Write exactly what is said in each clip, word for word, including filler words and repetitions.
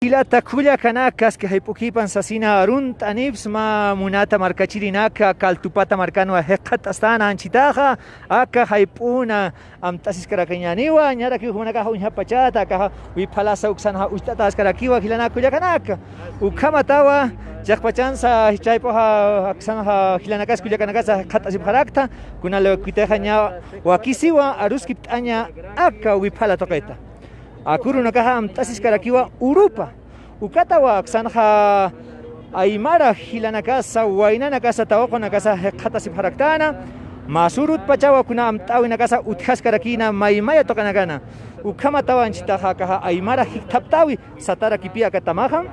Jilata kullakanakas, aka jayp'ukipan sasina arunt'anipxsma munata markachirinaka, Kaltupata markanwa jikxatt'astan anchitaxa aka jayp'una amt'asiskarakiñäniwa. Ñarakiw jumanakaxa uñjapachata, akaxa wiphalasa uksanxa ucht'ataskarakiwa jilanaka kullakanaka. Ukhamatawa chiqpachansa chayp'uxa aksanxa jilanakas kullakanakasa jikxatt'asipxarakta, kuna luwakitixa ña wakisiwa aruskipt'aña aka wiphala tuqita. Aka urunakaxa amt'asiskarakiwa urupa. Ukatawa aksanxa aymara jilanakasa, waynanakasa, tawaqunakasa jikxatasipxaraktäna. Mä sur utpachawa kuna amt'äwinakasa utjaskarakïna maymaya tuqinakana. Ukhamatawa anchitaxa akaxa aymara jikthaptäwi satarakipï aka tamaxa.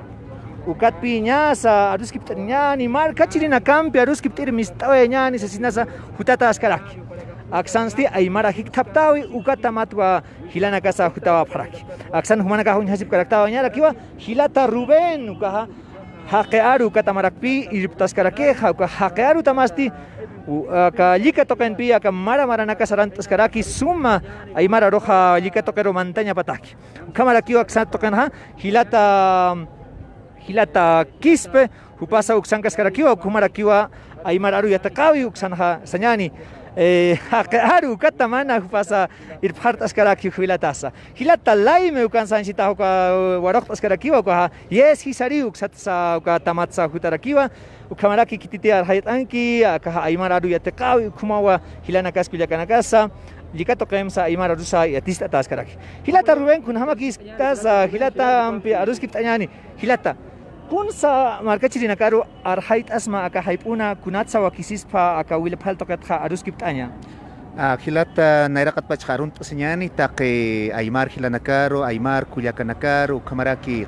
Ukatpï ñasa aruskipt'añäni, markachirinakampi aruskipt'ir mist'awayañäni sasinasa jutatäskaraki. Aksansti aymara jikthaptäwi uka tamatwa jilanakasa jutawapxaraki. Aksan jumanakax uñjasipkaraktawa ñarakiwa, jilata Rubén, ukaxa jaqi aru uka tamarakpï irptaskarakixa, uka jaqi aru tamasti, u-, aka llika tuqinpï aka mara maranaka sarant'askaraki suma aymar aruxa llika tuqiru mantañapataki. Ukhamarakiwa aksa tuqinxa, jilata, jilata Quispe, jupasa uksankaskarakiwa, ukhamarakiwa aymar aru yatiqäwi uksanxa sañäni, eh, jaqi aru uka tamana jupasa irpxart'askaraki jilatasa. Jilata Laime ukansa anchitax uka waruqt'askarakiwa, ukaxa yes jisariw uksatsa uka tamatsa jutarakiwa. Ukhamaraki khititi arxayt'anki, akaxa aymar aru yatiqäwi, ukhamawa jilanakas kullakanakasa llika tuqimsa aymar arusa yatist'atäskaraki. Jilata Rubén, kunjamakïskasa, jilata ampi aruskipt'añäni. Jilata, kunsa markachirinakaru arxayt'asma aka jayp'una, kunatsa wakisispha aka wiphala tuqitxa aruskipt'aña. Ah, jilata, nayraqatpachxa arunt'asiñäni taqi aymar jilanakaru, aymar kullakanakaru, ukhamaraki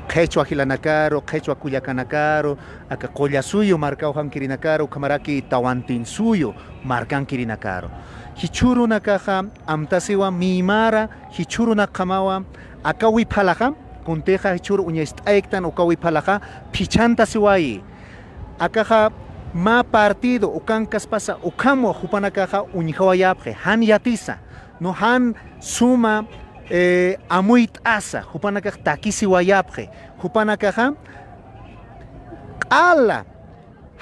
qhichwa jilanakaru, qhichwa kullakanakaru, aka Qullasuyu markawjankirinakaru, ukhamaraki Tawantinsuyu markankirinakaru. Jichhürunakaxa amtasiwa miymara, jichhürunakjamawa aka wiphalaxa, kuntixa jichhüru uñacht'ayktan uka wiphalaxa phichhantasiwayi. Akaxa mä partido ukankaspasa ukhamwa jupanakaxa uñjawayapxi, jan yatisa, no jan suma, eh, amuyt'asa, jupanakax takisiwayapxi, jupanakaxa q'ala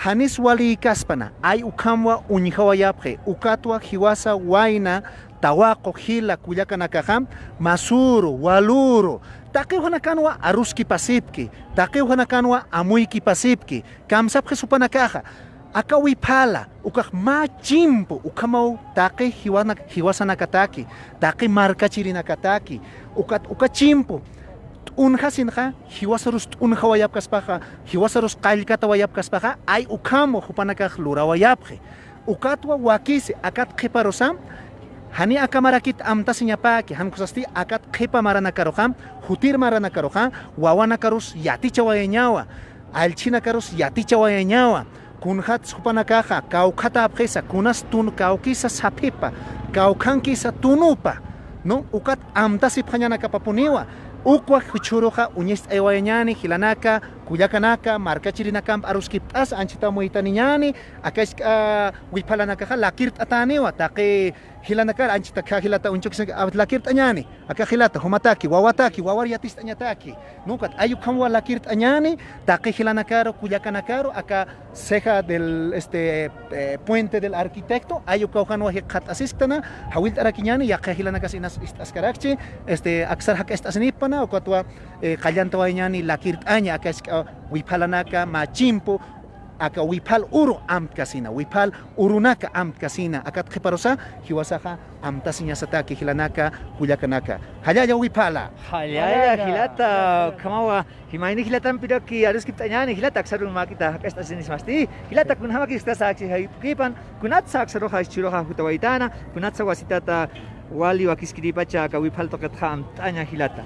janis walïkaspana, ay ukhamwa uñjawayapxi, ukatwa jiwasa wayna, tawaqu, jila kullakanakaxa, masüru, walüru, taqiwjanakanwa aruskipasipki, taqiwjanakanwa amuykipasipki, kamsapxis jupanakaxa, aka wiphala, ukax mä chimpu, ukhamaw taqi jiwana-, jiwasanakataki, taqi markachirinakataki, ukat uka chimpu, t'unjasinxa, jiwasarus t'unjawayapkaspaxa, jiwasarus qallkatawayapkaspaxa, ay ukhamwa jupanakax lurawayapxi. Ukatwa wakisi, akat qhiparusa, jani aka marakit amtasiñapäki, jan ukasti akat qhipa maranakaruxa, jutir maranakaruxa, wawanakarus yatichawayañawa, allchhinakarus yatichawayañawa, kunjats jupanakaxa kawkhatäpxisa, kunas tun kawkisa saphipa, kawkhankisa tunupa, ¿no? Ukat amtasipxañanakapapuniwa, ukwa jichhüruxa uñacht'ayawayañäni, jilanaka, kullakanaka, markachirinakamp aruskipt'asa, anchhita amuytaniñäni, aka jisk'a wiphalanakaxa lakirt'atäniwa, taqi jilanakar, anchhita khä jilata uñchukisa, a, lakirt'añäni, aka jilata, jumataki, wawataki, wawar yatist'añataki. Nukat, ay ukhamwa lakirt'añäni, taqi jilanakaru, kullakanakaru, aka ceja del, este, eh, puente del arquitecto, ay ukawjanwa jikxatt'asisktana, jawillt'arakiñäni, yaqha jilanakas inas ist'askarakchi, este, aksar jak'ist'asinipana, ukatwa, eh, qallantawayañäni lakirt'aña, aka jisk'a wiphalanaka, mä chimpu, aka wiphal uru amtkasina, wiphal urunaka amtkasina, akat qhiparusa, jiwasaxa amtasiñasataki jilanaka, kullakanaka. Jallalla wiphala. Jallalla, jilata, ukhamawa, jimayni jilatampiraki aruskipt'añäni, jilata, aksarun mäk'ita jak'ist'asinismasti, jilata, kunjamakïskasa aksa jayp'ukipan, kunatsa aksaruxa, jichhüruxa jutawaytäna, kunatsa wasitata, wali wakiskiripacha aka wiphal tuqitxa amtt'aña jilata.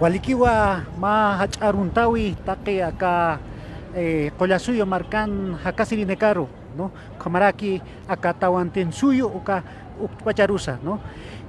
Walikiwa mä jach'a aruntäwi taqi aka, eh, Qullasuyu markan jakasirinakaru, ¿no? Ukhamaraki aka Tawantinsuyu uka utpacharusa, ¿no?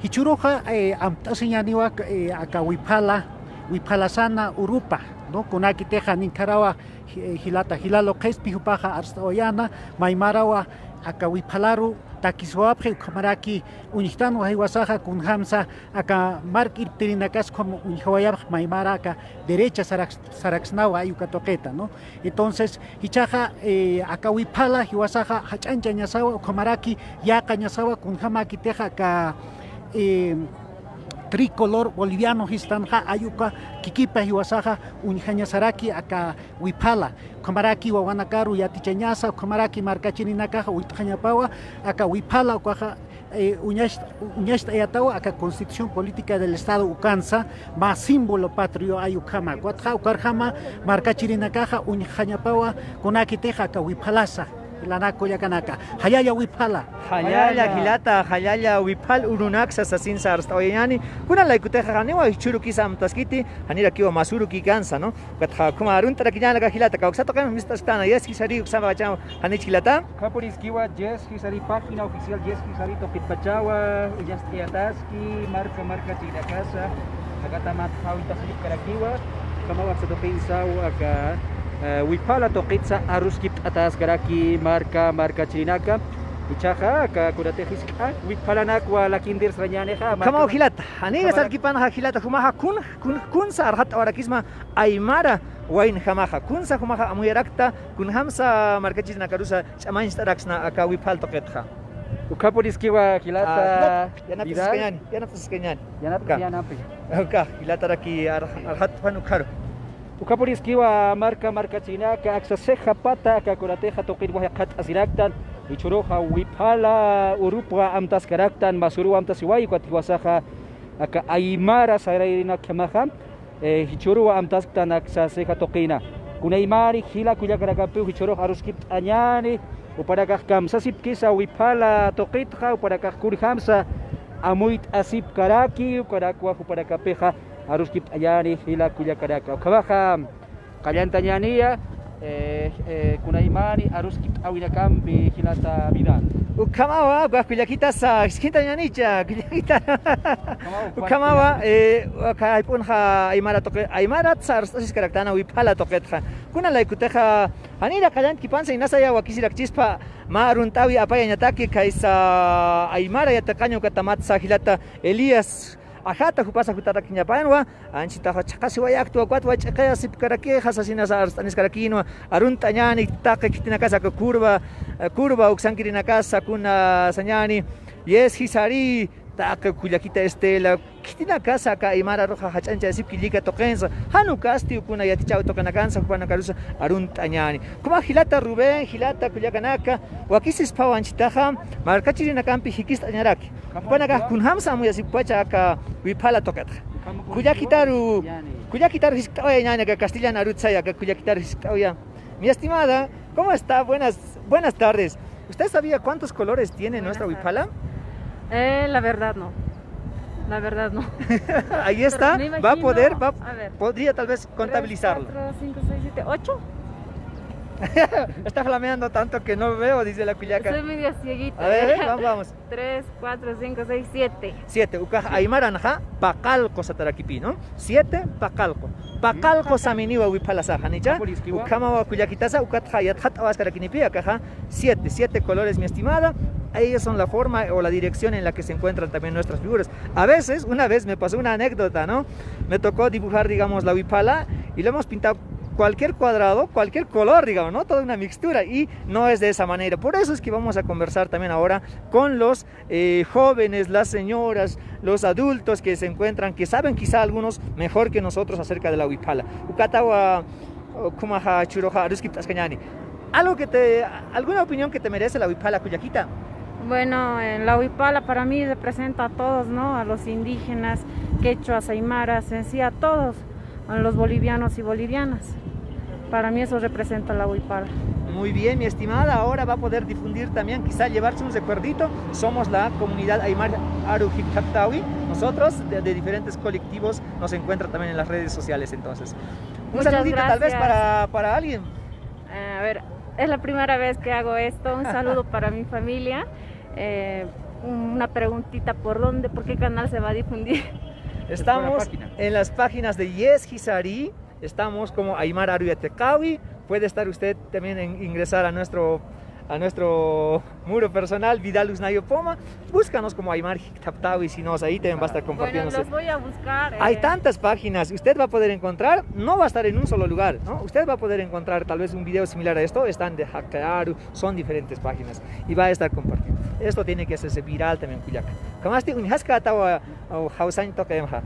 Jichhüruxa, eh, amtasiñäniwa, eh, aka wiphala, Wiphalasana urupa, ¿no? Kunakitixa ninkarawa, eh, jilata, jila Luqhispi jupaxa arst'awayana, maymarawa aka wiphalaru takiswapxi, ukhamaraki uñjtanwa jiwasaxa kunjamsa aka mark irptirinakas ukham uñjawayapx maymara aka derecha saraks-, saraksnawa ay uka tuqita, ¿no? Entonces, jichhaxa, eh, aka wiphala jiwasaxa jach'añchañasawa, ukhamaraki yäqañasawa, kunjamäkitixa aka, eh, tricolor boliviano jistanxa, ay uka kikipa jiwasaxa uñjañasaraki aka wiphala. Ukhamaraki wawanakaru yatichañasa, ukhamaraki markachirinakaxa uyt'xañapawa aka wiphala, ukaxa, eh, uñacht-, uñacht'ayatawa aka Constitución Política del Estado ukansa, mä símbolo patrio ay ukhama. Ukatxa ukarjama markachirinakaxa uñjañapawa kunakitixa aka wiphalasa. Jilanak kullakanaka, jallalla wiphala. Jallalla, jallalla, jilata, jallalla wiphal urunaksa sasinsa arst'awayañäni. Kuna laykutixa janiwa jichhürukisa amtaskiti, janirakiwa masurukikansa, ¿no? Ukatxa ukhama arunt'arakiñäni aka jilata, kawksa tuqin mist'asktana, yes jisari uksa pacham, janich jilata. Ukapuriskiwa, yes jisari, página oficial yes jisari tuqitpachawa, uñast'ayataski, marka, markachirinakasa, akata matxawintasipkarakiwa, ukhamaw aksa tuqinsaw aka, eh, wiphala tuqitsa aruskipt'ataskaraki marka, markachirinaka, jichhaxa aka kunatix jisk'a wiphalanakwa lakintir sarañänixa, marka, ukhamaw jilata, janiya sarkipanxa jilata, jumaxa kun, kun, kunsa arxat'awarakisma aymara waynjamaxa, kunsa jumaxa amuyarakta, kunjamsa markachirinakarusa ch'amañcht'araksna aka wiphal tuqitxa. Ukapuriskiwa jilata, ah, jilata, yanapt'asiskañäni, yanapt'asiskañäni. Yanapt'asiskañäni. Uka, jilatarak ar-, arxatpan ukharu. Ukapuriskiwa marka, markachirinaka, aksa ceja pata aka kunatixa tuqin wayaqat'asiraktan, jichhüruxa wiphala urupwa amtaskaraktan, masuruw amtasiwayi, ukat jiwasaxa aka aymara sarayrinakjamaxa, eh, jichhüruwa amtasktan aksa ceja tuqina. Kunaymani jila kullakanakampiw jichhürux aruskipt'añäni, jupanakax kamsasipkisa wiphala tuqitxa, jupanakax kunjamsa amuyt'asipkaraki, ukanakwa jupanakampixa aruskipt'añäni jila kullakanaka. Ukhamaxa, qallantañäniya, eh, eh, kunaymani aruskipt'awinakampi jilata Vidal. Ukhamawa, ukax kullakitasa, jisk'intañänicha, kullakita. Ukhamawa, ukhamawa, eh, aka jayp'unxa aymara tuqi, aymaratsa arst'asiskaraktana wiphala tuqitxa. Kuna laykutixa, janira qallantkipansa inasaya wakisirakchispa, mä arunt'äwi apayañataki, khaysa aymara yatiqañ ukatamatsa jilata Elías Ajata, jupasa jutarakiñapanwa, anchhitaxa chhaqasiwayakta, ukat wach'iqayasipkarakixa sasinasa arst'aniskarakïnwa, arunt'añäni taqi khitinakasa aka curva, eh, curva uksankirinakasa kuna sañäni, yes jisari, taqi kullakita Estela, khitinakasa aka aymararuxa jach'añchasipki llika tuqinsa, jan ukasti kuna yatichäw tuqinakansa, jupanakarusa arunt'añäni. Ukhama jilata Rubén, jilata kullakanaka, wakisispaw anchhitaxa, markachirinakampi jikist'añaraki. Jupanakax kunjamsa amuyasipkpacha aka wiphala tuqitxa. Kullakitaru, kullakitaru jiskt'awayañäni aka castellan arut saya, aka kullakitaru jiskt'awaya. Mi estimada, ¿cómo está? Buenas, buenas tardes. ¿Usted sabía cuántos colores tiene nuestra wiphala? Eh, la verdad no. La verdad no. Ahí está, va a poder, va, podría tal vez contabilizarlo. Tres, cuatro, cinco, seis, siete, ocho. Está flameando tanto que no veo, dice la cullaca. Soy media cieguita. A ver, a ver, vamos, vamos. Tres, cuatro, cinco, seis, siete. Siete, ukax aymaranxa, paqallqu satarakipï, ¿no? Siete, paqallqu. Paqallqu saminiwa wiphalasa, janicha. Ukhamawa kullakitasa, ukatxa yatxat'awaskarakinipi, akaxa, siete, siete colores, mi estimada. Ellos son la forma o la dirección en la que se encuentran también nuestras figuras. A veces, una vez me pasó una anécdota, ¿no? Me tocó dibujar, digamos, la wiphala y lo hemos pintado cualquier cuadrado, cualquier color, digamos, ¿no? Toda una mixtura y no es de esa manera. Por eso es que vamos a conversar también ahora con los, eh, jóvenes, las señoras, los adultos que se encuentran, que saben quizá algunos mejor que nosotros acerca de la wiphala. Ukatawa, o, kumaxa churuxa aruskipt'askañäni. Algo que te, alguna opinión que te merece la wiphala, kullakita. Bueno, eh, la wiphala para mí representa a todos, ¿no? A los indígenas, quechuas, aymaras, en sí a todos, a los bolivianos y bolivianas. Para mí eso representa la wiphala. Muy bien, mi estimada, ahora va a poder difundir también, quizá llevarse un recuerdito. Somos la comunidad aymara Aru Jikxattawi. Nosotros, de, de diferentes colectivos, nos encuentra también en las redes sociales, entonces. Un saludito tal vez para, para alguien. Eh, a ver, es la primera vez que hago esto. Un saludo para mi familia. Eh, una preguntita, ¿por dónde, por qué canal se va a difundir? Estamos en las páginas de Yes Jisari. Estamos como Aymar Aru Yatiqawi. Puede estar usted también en, ingresar a nuestro, a nuestro muro personal, Vidal Usnayo Poma. Búscanos como Aymar Jikthaptawi, si no, ahí también va a estar compartiendo. Bueno, los voy a buscar. Hay eh. tantas páginas. Usted va a poder encontrar, no va a estar en un solo lugar, ¿no? Usted va a poder encontrar tal vez un video similar a esto. Están de Jaqi Aru, son diferentes páginas. Y va a estar compartiendo. Esto tiene que hacerse viral también, kullaka. Kamasti uñjaskatawa, o, jausañ toqemja.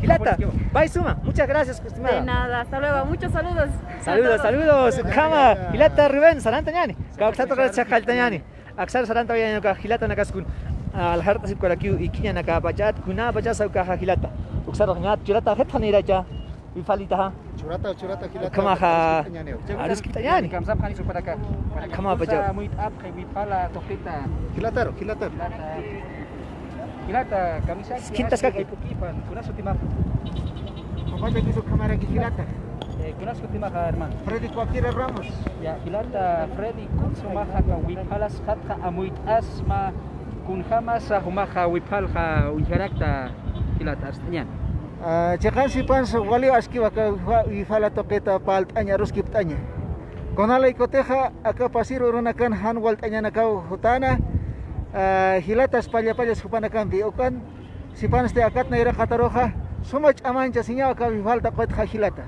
Jilata, pay suma. Muchas gracias, estimada. De nada, hasta luego. Muchos saludos. Saludos, saludos. Ukhama, jilata Rubén, sarantañani. Kawksatoqrachaqalltañani. Aksar sarantawayaña uka jilatanakas kun, ah, aljart'asipkarakiw ikiñanakapachat, kunapachasa ukaxa jilata. Uksarux ñat churata jetxaniracha, wiphalitaxa. Churata, churata, jilata. Ukhamaxa. Aruskiptañani. Aruskiptañani. Kamsapxani supataka. Ukhamapacha. Muyt'apxi wiphala tuqita. Jilataru, jilataru. Jilata. Jilata, kamisaki. Skintaskaki. Kukipan, kunas sutimaxa. Papacha kisu kamaraki jilata. Eh, kunas sutimaxa, hermano. Freddy Cualquiera Ramos. Ya, jilata Freddy, kun sumaxa aka wiphalas jatxa amuyt'asma, kunjamasa jumaxa wiphalxa uñjarakta jilata arst'añan. Ah, chiqan sipansa waliw askiwa aka wipha-, wiphala tuqita parlt'aña, aruskipt'aña. Kunalaykutixa aka pasir urunakan jan walt'añanakaw jutana, ah, jilatas pallapallas jupanakampi, ukan sipansti akat nayraqataruxa suma ch'amanchasiñaw aka wiphala tuqitxa jilata.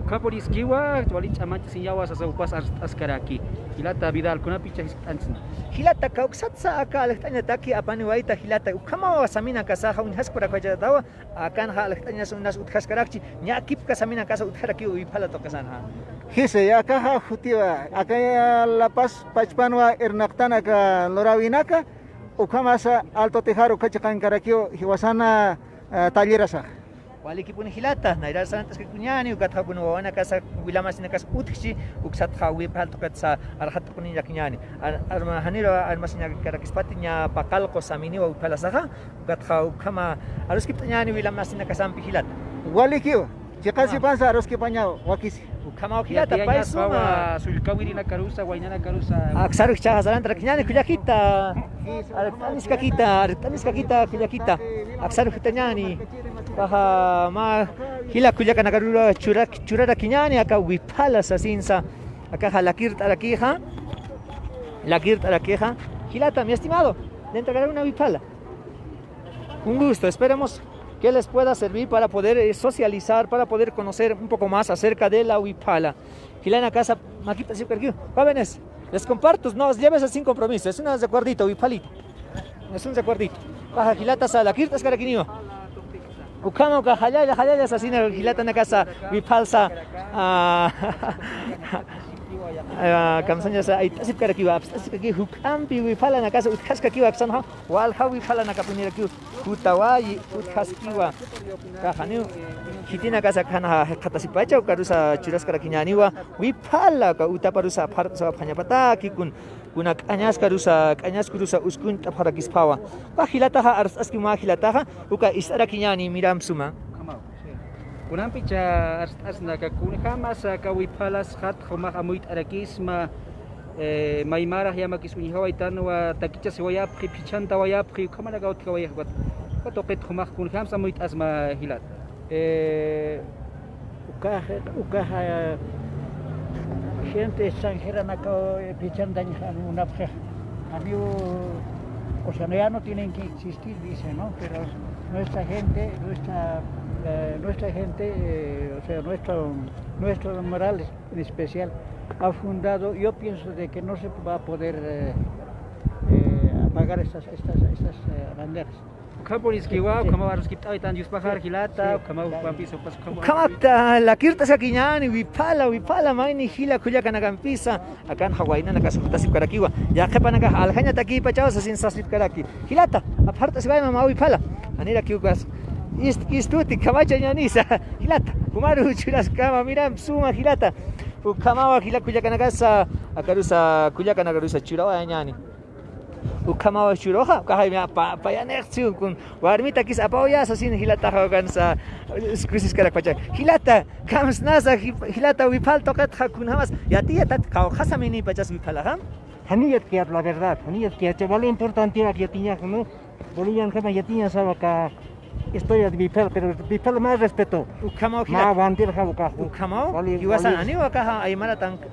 Ukhapuriskiwa, wali ch'amanchasiñawa sasa upas arst'askaraki. Jilata Vidal, kunapicha jiskt'anchasna. Jilata, kawksatsa aka aljt'añataki apaniwayta jilata, ukhamawa saminakasaxa uñjaskparakiwaychatawa. Akanxa aljt'añas unas utjaskarakchi, ña kipka saminakasa utjarakiw wiphala tuqisanxa. Jisa, akaxa jutiwa, aka La Paz pachpanwa irnaqtan aka luräwinaka, ukhamasa Alto Tijaru uka chiqankarakiw jiwasana, eh, tallerasaxa. Walikipuni jilata, nayrar sarant'askakiñäni, ukatxa kuna wawanakasa, wila masinakas utjchi, uksatxa wiphala tuqitsa arxat'apuniñakiñäni. Ar-, arma-, janir armasinakarkispati ña paqallqu saminiwa wiphalasaxa, ukatxa ukhama aruskipt'añäni wila masinakasampi jilata. Walikiw, chiqan sipansa aruskipañaw wakisi. Ukhamaw jilata, pay suma. Sullka wirinakarusa, waynanakarusa. Aksarux chhaxa sarantarakiñäni, kullakita. Art'aniskakita, art'aniskakita, kullakita. Aksarux jutañäni. Paxa mä jila kullakanakarusa churak-, churarakiñäni, aka wiphala sasinsa. Akaxa lakirt'arakixa. Lakirt'arakixa. Jilata, mi estimado, le entregaré una wiphala. Un gusto, esperemos que les pueda servir para poder, eh, socializar, para poder conocer un poco más acerca de la wiphala. Jilanakasa, makipt'asipkarakiw. Jóvenes, les comparto, no, llévese sin compromiso, es un recuerdito, wiphalita. Es un recuerdito. Paxa jilatasa, lakirt'askarakiniwa. Ukhama uka jallalla, jallalla sasina jilatanakasa, wiphalsa, ah, ah, kamsañasa, ayt'asipkarakiwa, apst'asipkarakiwa, juk'ampi wiphalanakasa, utjaskakiwa, aksanxa, walja wiphalanakapinirakiw, jutawayi, utjaskiwa. Kaxaniw, khitinakasa akhanxa, jikxatasipacha, ukarusa churaskarakiñäniwa, wiphala, uka utaparusa, aphart'asa, aphañapataki, kun, Kuna k'añaskarusa, k'añaskurusa uskuñt'apxarakispawa. Uka jilataxa, arst'aski mä jilataxa, uka ist'arakiñäni, miram suma. Kunampicha arst'asnaka, kunjamasa aka wiphalas jatxa jumax amuyt'arakisma, eh, maymarax yamakis uñjawaytanwa, takichasiwayapxi, phichhantawayapxi, ukhamanakaw utjawayapxi, uka tuqit jumax kunjamsa amuyt'asma jilata. Eh, ukaxa, ukaxa, gente extranjeranakaw, eh, phichhantañ jan munapxi. Amigo, o sea, no, ya no tienen que existir, dice, ¿no? Pero nuestra gente, nuestra, eh, nuestra gente, eh, o sea, nuestro, nuestro Morales en especial, ha fundado, yo pienso de que no se va a poder, eh, eh, apagar estas, estas, estas, eh, banderas. Ukhapuriskiwa, sí, ukhamaw aruskipt'awitan yuspajar jilata, sí, ukhamaw ya, jupampis upas ukhamaw. Ukhamapta lakirt'askakiñäni, wiphala, wiphala, mayni jila kullakanakampisa, akanxa waynanakas jutasipkarakiwa. Yaqhipanakax aljañatakipachaw sasin sasipkaraki. Jilata, aphart'asiwayma mä wiphala. Janirakiw ukas. Ist-, istuti kamachañänisa. Jilata, jumaru churaskama, miram suma jilata. Ukhamawa jila kullakanakasa, akarusa, kullakanakarusa churawayañäni. Ukhamawa churuxa, ukaxay mira, pa-, payanixchi kun warmitakis apawayasa sin jilataxa ukansa, kusiskarakpacha. Jilata, kamsnasa, ji-, jilata wiphala tuqitxa kunjamas, yatiyatat qawqha saminipachas wiphalaxa. Janiw yatkiyät, la verdad, janiw yatkiyät, vale importante yatiñax, ¿no? Bolivianjama yatiñasawa aka Historia de Wiphala, pero Wiphala mä respeto. Ukhamaw mä jilata. Bandirjam ukax. Ukhamaw, wali, jiwasan wali. Aniw akaxa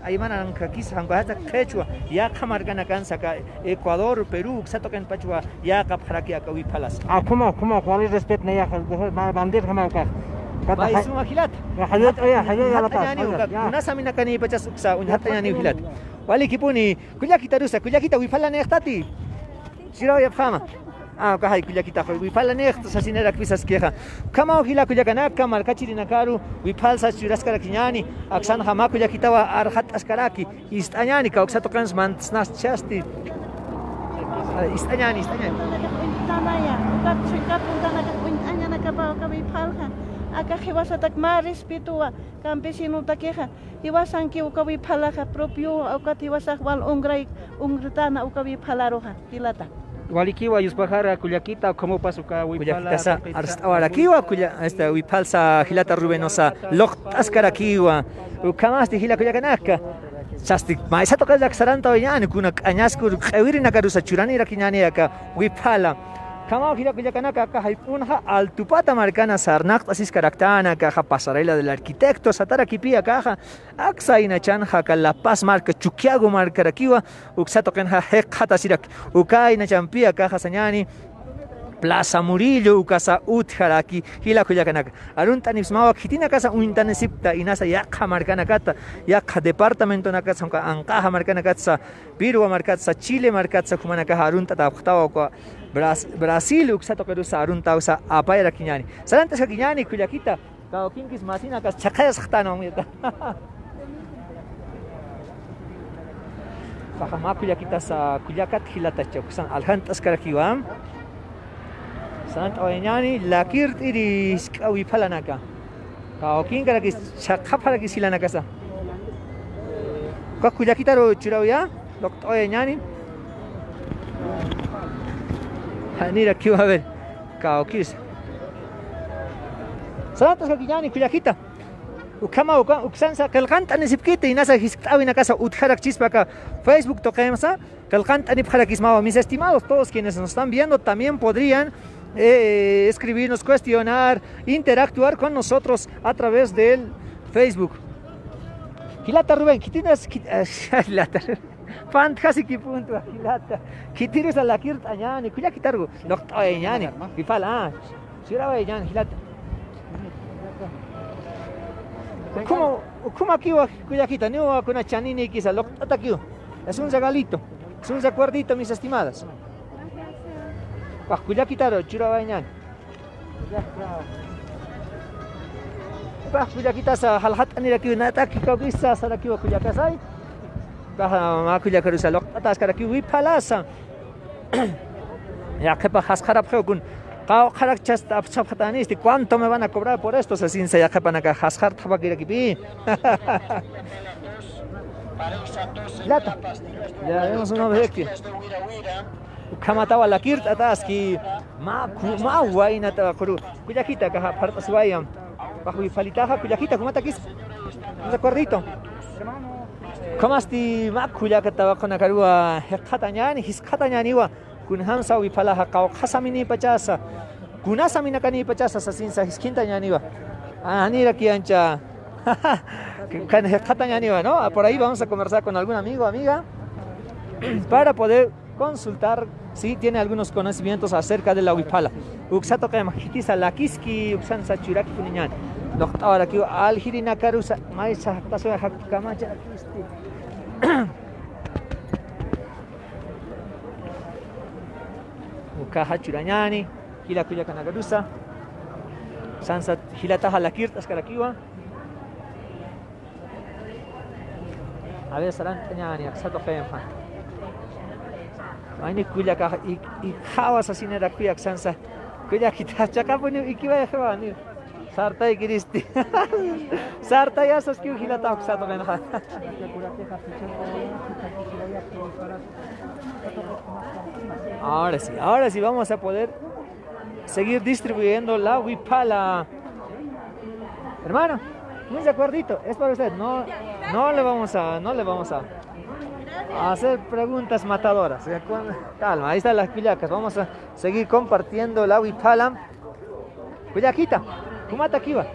aymaranakis, janq'axatsa qhichwa, yaqha markanakansa aka Ecuador, Perú, uksa tuqinpachwa yäqapxaraki aka Wiphalas. Ah, ukhamaw, ukhamaw, wali respeto nayaxa, mä bandirjam ukax. May suma jilata. Ya, jayat, oya, jayat, ya, la paz, jayat, ya. Kunasaminakanipachas uksa uñjatañäniw jilata. Walikipuni, kullakitarusa, kullakita Wiphala nixtati. Churaw yapxama. Ah, ukaxay kullakitax Wiphala nixta sasinarakpis saskixa. Ukhamaw jila kullakanaka, markachirinakaru Wiphala sas churaskarakiñäni, aksanxa mä kullakitawa arxat'askaraki, ist'añäni, kawksa tuqins mantsnachasti. Ah, ist'añäni, ist'añäni. Uñtanaya, ukat chunka puntanakax uñt'añanakapa uka Wiphalxa. Akax jiwasatak mä respetuwa, campesinotakixa. Jiwasanki uka Wiphalaxa propio, ukat jiwasax wal ungray, ungritana uka Wiphalaruxa, jilata. Walikiwa yuspaxara kullakita, ukhamapas uka Wiphala. Kullakitasa arst'awarakiwa, kulla-, esta, Wiphalsa jilata Rubenosa luqt'askarakiwa. Ukhamasti jila kullakanaka. Sasti, maysa tuqi sarantawayañäni, kuna k'añaskur q'iwirinakarusa churanirakiñäni aka Wiphala. Ukhamaw jila kullakanaka, aka jayp'unxa Altupata markana sarnaqt'asiskaraktäna, akaxa pasarela del arquitecto satarakipi akaxa. Aksa aynachanxa aka La Paz marka, Chuquiago markarakiwa, uksa tuqinxa jikxatasiraki. Uka aynachampi akaxa sañäni Plaza Murillo, ukasa utjaraki, jila kullakanaka. Arunt'anipsmawa khitinakasa uñtanisipkta, inasa yaqha markanakata, yaqha departamentonakatsa, uka anqaxa markanakatsa, Pirwa markatsa, Chile markatsa, jumanakaxa arunt'atapxtawa uka Bras-, Brasil, uksa tuqirusa aruntawsa apayarakiñäni. Sarant'askakiñäni, kullakita. Kawkinkis masinakas chhaqhayasxtan, mamuyata. Paxa mä kullakitasa, kullakat jilatacha, uksan aljant'askarakiwa. Sarant'awayañäni, lakirt'iri jisk'a Wiphalanaka. Kawkinkarakis, chhaqhapxarakis jilanakasa. Uka kullakitaru churawya, luqt'awayañäni. Janirakiwa, a ver, kawkis. Sarant'askakiñäni, kullakita. Ukhama, uka, uksansa qillqant'anisipkiti, inasa jiskt'awinakasa utjarakchispa aka Facebook tuqimsa, qillqant'anipxarakismawa. Mis estimados, todos quienes nos están viendo también podrían, eh, escribirnos, cuestionar, interactuar con nosotros a través del Facebook. Jilata Rubén, khitinas, khit-, jilata. Pantjasiki punto, jilata. Khitirusa lakirt'añäni, kullakitargu, luqt'awayañäni. Wiphala, ah. Churawayañäni, jilata. Ukhuma, ukhumakiwa kullakita, niwa kuna chaninikisa, luqt'atakiwa. Es un regalito, es un recuerdito, mis estimadas. Pax kullakitaru churawayañäni. Pax kullakitasa, jaljat'anirakiw, nat'aki kawkisa sarakiwa kullakasay. Pax mä kullakarusa, luqt'ataskarakiw Wiphalasa. Yaqhipax jasqarapxiw kun. Qawqharakchasta apchapxatanisti, ¿cuánto me van a cobrar por esto? Sasinsa yaqhipanaka jasqartxapakirakipï. Jilata. Ya vemos una objeción. Ukhamatawa lakirt'ataski. Mä ku-, mä waynatawa quru. Kullakita, akaxa phart'asiwayam. Pax Wiphalitaxa, kullakita, ¿cómo takis? Un recuerdito. Ukhamasti mä kullakatawa qunakaruwa jikxatañäni, jisqatañäniwa. Kunjamsa Wiphalaxa qawqhasaminipachasa, kunasaminakanipachasa sasinsa jiskt'añäniwa. Ah, janirakiw ancha. Kan jikxatañäniwa, ¿no? Por ahí vamos a conversar con algún amigo, amiga, para poder consultar si tiene algunos conocimientos acerca de la Wiphala. Uksa tuqim khitisa lakiski, uksansa churakipuniñäni. Luqt'awarakiw aljirinakarusa, maysa jaqtasuwa jaqtkamacha. Ukaxa churañäni, jila kullakanakarusa. Sansat jilataxa lakirt'askarakiwa. A ver, sarant'añäni, aksa tuqimxa. Mayni kullakax ik-, ikxawa sasinirakiw aksansa. Kullakita, chaqapuniw ikiwayxiwa, niw. Sartaykiristi. Sartayasaskiw jilata uksa tuqinxa. Ahora sí, ahora sí vamos a poder seguir distribuyendo la Wiphala. Hermano, un recuerdito, es para usted. No, no le vamos a, no le vamos a hacer preguntas matadoras. Calma, ahí están las kullakas. Vamos a seguir compartiendo la Wiphala. Kullakita, jumatakiwa.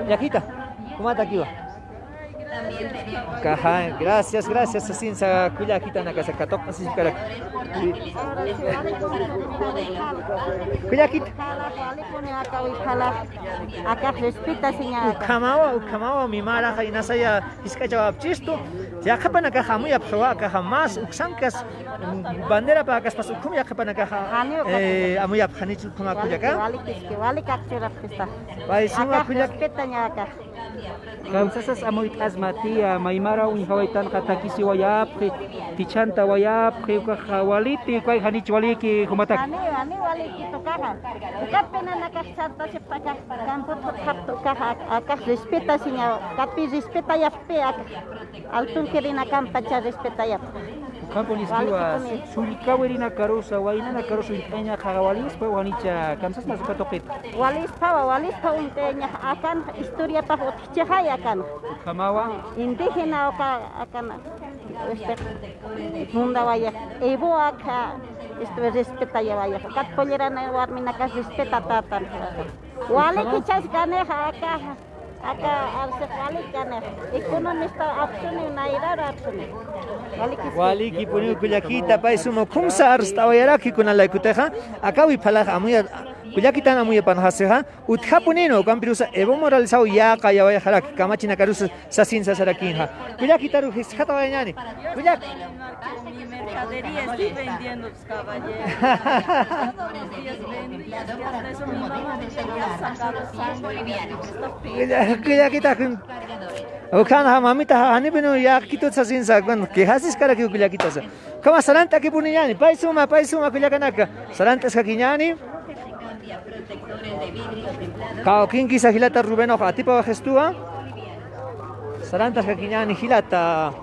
Kullakita, jumatakiwa. Kaja, gracias, gracias, sasinsa kullakitanakasa katuqasiskarak. Kullakita. Aka wiphala, aka respeta, señora. Ukhamawa, ukhamawa, mimaraxa inasaya jisk'achawapchistu. Yaqhipanakaxa amuyapxiwa, akaxa mas uksankas, mm, bandera pä akaspas ukhum yaqhipanakaxa, janiw, eh, amuyapxanichu ukhama kullaka. Walik, walik, walik akchurapxista. Pay suma. Aka kullak. Respetaña aka. Kamsasas amuyt'asma tía, maymara uñjawaytanxa takisiwayapxi, tichhantawayapxi, ukaxa waliti, ukay janich waliki, jumatak. Janiw, janiw waliki tukaxa. Ukatpinanakax sartasipxi akax, kamput jutxapxi tukaxa, ak-, akax respetasiñaw, ukatpi respetayapxi akax. Altunkirinakampa cha respetayapxi. Ukham puniskiwa, waliki puni. Sullkawirina karusa, waynana karusa uñt'añaxa walispa janicha, kamsasmas uka tuqit. Walispawa, walispa uñt'añax akan, historiapax utjchixay akan. Ukhamawa. Indígena uka akan, este, fundawaya. Evo aka, este, respetayawayax. Ukat pollerana warminakas respetatatan. Waliki chaskanix aka, aka arsix walikanix. Economista apsuni, nayrar apsuni. Waliki. Waliki puni kullakita, pay suma ukhumsa arst'awayaraki kunalaykutixa. Aka wiphalax amuya, kullakitan amuyapanxasixa. Utjapunïnwa, ukampirusa Evo Moralesaw yäqayawayaxaraki, kamachinakarusa sasin sasarakinxa. Kullakitaru jiskt'awayañäni. Kullak. Mi mercadería estoy vendiendo, pues, caballero. Todos los días vendo, y hasta eso mi mamá me tenía sacado sangre. Kulla-, kullakita kun-, ukhanxa mamita janipiniw yäqitut sasinsa, kun, quejasiskarakiw kullakitasa. Ukhama sarant'akipuniñäni, pay suma, pay suma kullakanaka. Sarant'askakiñäni. Kawkinkisa jilata Rubenox atipawaxistuwa. Sarant'askakiñäni jilata.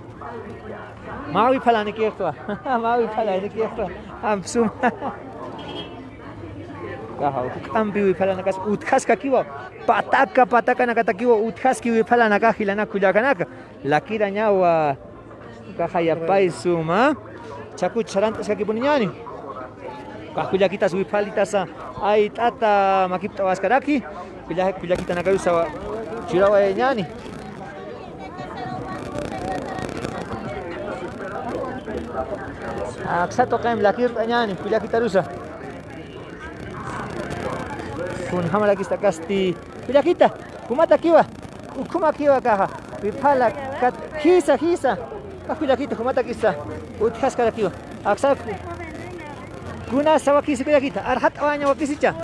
Mä wiphalanikistuwa. Mä wiphalanikistuwa. Amp suma. Kaja, juk'ampi wiphalanakas utjaskakiwa. Pataka, patakanakatakiwa utjaski wiphalanaka jilanaka kullakanaka. Lakirañawa. Kajaya pay suma. Chakuch sarant'askakipuniñäni. Ukax kullakitas wiphalitasa ayt'ata makipt'awaskaraki. Kulla-, kullakitanakarusa churawayañäni. Aksa tuqim lakirt'añäni kullakitarusa. Kunjamarakista kasti. Kullakita, jumatakiwa, ukhumakiwa kaja, wiphala, kat-, jisa, jisa. Ka kullakita, jumatakisa, utjaskarakiwa. Aksa, kuna sawakisi kullakita, arxat'awaña wakisicha.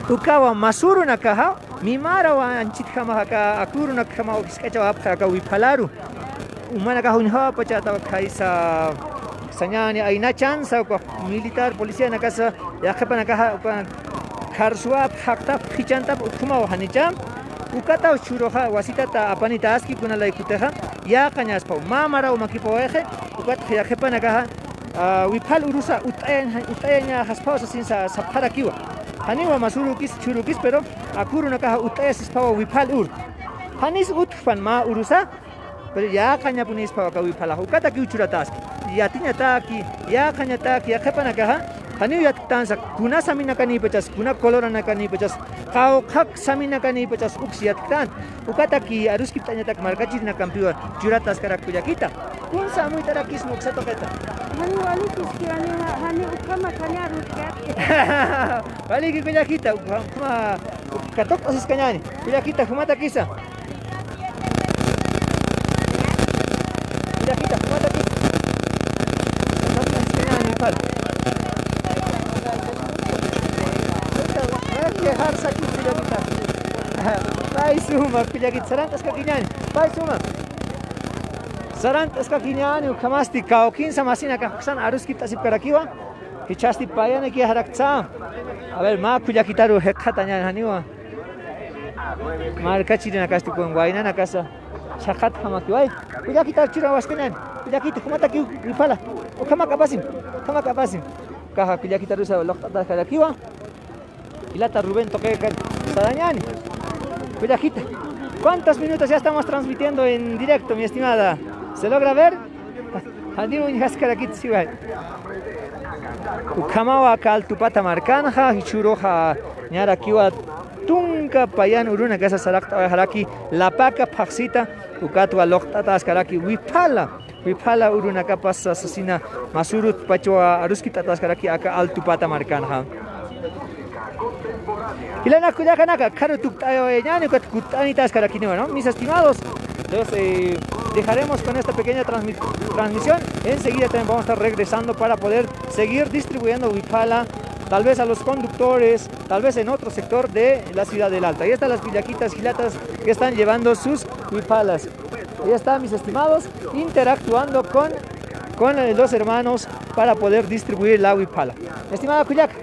Ukawa masürunakaxa, mimarawa anchitjamax aka, akürunakjamaw jisk'achawapxi aka wiphalaru. Umanakax uñjawapachätaw khaysa sañäni aynachansa, uka militar, policianakasa, yaqhipanakaxa, uka kharsuwap, jaqtap, jichhantap, ukhumaw janicha. Ukataw chhuruxa, wasitata apanitaski kunalaykutixa, yäqañaspaw, mä maraw makipawayxi, ukatxa yaqhipanakaxa, a, wiphal urusa, utt'ayañ-, utt'ayañaxaspaw sasinsa sapxarakiwa. Janiwa masürukis, chhurukis, pero akürunakaxa utt'ayasispawa wiphal ur. Janis utjpan mä urusa, pero yäqañapunispawa aka wiphalax. Ukatakiw churataski. Yatiñataki, yäqañataki, yaqhipanakaxa. Janiw yatktansa, kuna saminakanïpachas, kuna coloranakanïpachas, qawqhak saminakanïpachas uks yatktan. Ukataki aruskipt'añatak markachirinakampiwa churataskarak kullakita. Kunsa amuytarakisma uksa tuqita. Jani walikiski, jani, jani ukhama, jani arutkat. Waliki kullakita, ukhama, ukhama, katuqt'asiskañäni. Kullakita, jumatakisa. Kullakita, jumatakisa. Katuqt'asiskañäni, pal. Quejarse aquí, kullakita. Pay suma, kullakita, sarant'askakiñäni. Pay suma. Sarant'askakiñäni, ukhamasti kawkinsa masinakax uksan aruskipt'asipkarakiwa. Jichhasti payanakïxaraktsa. A ver, mä kullakitaru jikxatañäni janiwa. Markachirinakasti kun waynanakasa. Chhaqatjamakiway. Kullakitar churawaskañäni. Kullakita, jumataki wiphala. Ukhamak apasim. Ukhamak apasim. Kaja kullakitarusa luqt'ataskarakiwa. Jilata Rubén tuqixa sarañäni. Kullakita. ¿Cuántos minutos ya estamos transmitiendo en directo, mi estimada? ¿Se logra ver? Janiw uñjaskarakit siway. Ukhamawa aka Altupata markanxa, jichhüruxa ñarakiwa tunka payan urunakasa saraqt'awayaxaraki lapaka phaxsita, ukatwa luqt'ataskaraki wiphala, wiphala urunakapas sasina, mä surut pachwa aruskipt'ataskaraki aka Altupata markanxa. Jilanaka kullakanaka, karu tukt'ayawayañäni, ukat kutt'anitaskarakiniwa, ¿no? Mis estimados, los, eh, dejaremos con esta pequeña transmi-, transmisión. Enseguida también vamos a estar regresando para poder seguir distribuyendo wiphala, tal vez a los conductores, tal vez en otro sector de la ciudad del Alto. Ahí están las kullakitas jilatas que están llevando sus wiphalas. Ahí está, mis estimados, interactuando con, con, eh, los hermanos para poder distribuir la wiphala. Estimada kullaka,